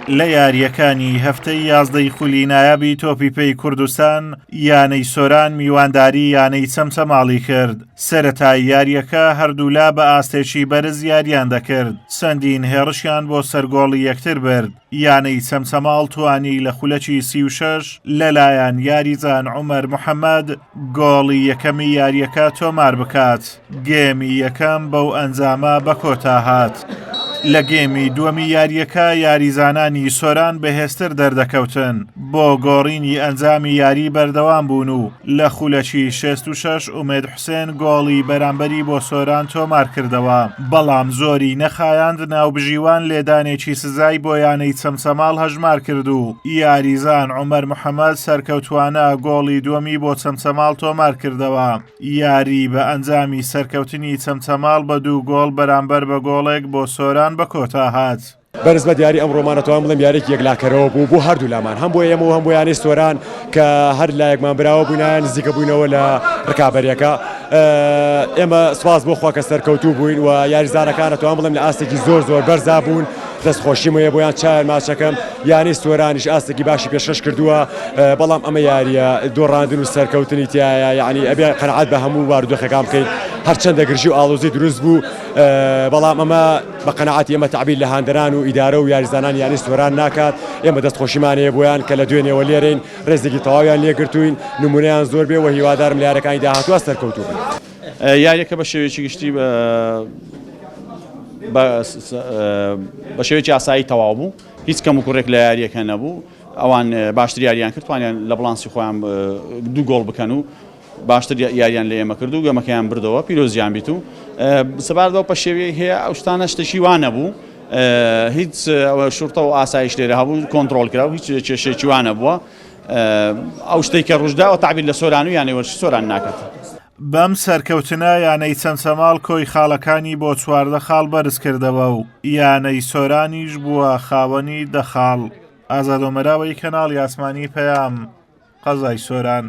لە یارییەکانی هەفتەی یازدەی خولی نایابی تۆپی پێی کوردستان، یانەی سۆران میوانداری یانەی چەمچەماڵی کرد. سەرەتای یارییەکە هەردوولا بە ئاستێکی بەرز یارییان دەکرد، چەندین هێڕشیان بۆ سەر گۆڵی یەکتر برد، یانەی چەمچەماڵ توانی لە خولەکی 36 لەلایەن یاریزان عومەر محەمەد گۆڵی یەکەمی یارییەکە تۆمار بکات. گێمی یەکەم بەو ئەنجامە بەکۆتا هات. لە گێمی دووەمی یارییەکە یاریزانانی سۆران بەهێزتر دەردەکەوتن، بۆ گۆڕینی ئەنجامی یاری بەردەوام بوون و لە خولەکی 66 ئومێد حوسێن گۆڵی بەرامبەری بۆ سۆران تۆمارکردەوە، بەڵام زۆری نەخایاند ناوبژیوان لێدانێکی سزای بۆ یانەی چەمچەماڵ هەژمارکرد و یاریزان عومەر محەمەد سەرکەوتووانە گۆڵی دووەمی بۆ چەمچەماڵ تۆمارکردەوە. یاری بە ئەنجامی سەرکەوتنی چەمچەماڵ بە دوو گۆڵ بەرامبەر بە گۆڵێک بۆ سۆران بە کۆتا هات. بەرز بە دیاری ئەمڕۆمان ئەتوانم بڵێم یاریەکی یەکلاکەرەوە بوو بۆ هەردوو لامان هەم بۆ ئێمە و هەم بۆ یانەی سۆران کە هەر لایەکمان براوە بووینایە نزیکە بووینەوە لە ڕکابەریەکە ئێمە سوپاس بۆ خوا کە سەرکەوتوو بووین و یاریزانەکان ئەتوانم بڵێم لە ئاستێکی زۆر زۆر بەرزا بوون دەست خۆشیم هەیە بۆیان چایان ماچەکەم یانەی سۆرانیش ئاستێکی باشی پێشکەش کردووە بەڵام ئەمە یاریە دۆڕاندن و سەرکەوتنی تایە یعنی ئەبێ قەناعەت بە هەموو بارودۆخەکان بکەین هەرچەندە گرژی و ئاڵۆزی دروست بوو بەڵام ئەمە بە قەناعەتی ئێمە تەعبیر لە هاندەران و ئیدارە و یاریزانانی یانەی سۆران ناکات ئێمە دەست خۆشیمان هەیە بۆیان کە لە دوێنێوە لێرەین ڕێزێکی تەواویان لێگرتووین نمونەیان زۆر بێ و هیوادارم لە یاریەکانی داهاتووە سەرکەوتوو بن. یاریەکە بە شێوەیەکی گشتی بە شێوەیەکی ئاسایی تەواو بوو هیچ کەم و کوڕێک لە یاریەکە نەبوو ئەوان باشتر یاریان کرد توانیان لە بڵانسی خۆیان دوو گۆڵ بکەن و باشتر یاریان لە ئێمە کرد و گەمەکەیان بردەوە پیرۆزیان بیت و سەبارەت بەو پەشێویەی هەیە ئەو شتانە شتێکی وا نەبوو هیچ شورتە و ئاسایش لێرە هەبوو کۆنترۆل کرا و هیچ کێشێکی وا نەبووە ئەو شتێک کە ڕووشداوە تعبیر لە سۆران و یانەی وەرزشی سۆران ناکات. بەم سەرکەوتنە یانەی چەمچەماڵ کۆی خاڵەکانی بۆ 14 خاڵ بەرزکردەوە و یانەی سۆرانیش بووە خاوەنی دە خاڵ. ئازاد ئۆمەراوەی کەناڵی ئاسمانی پەیام، قەزای سۆران.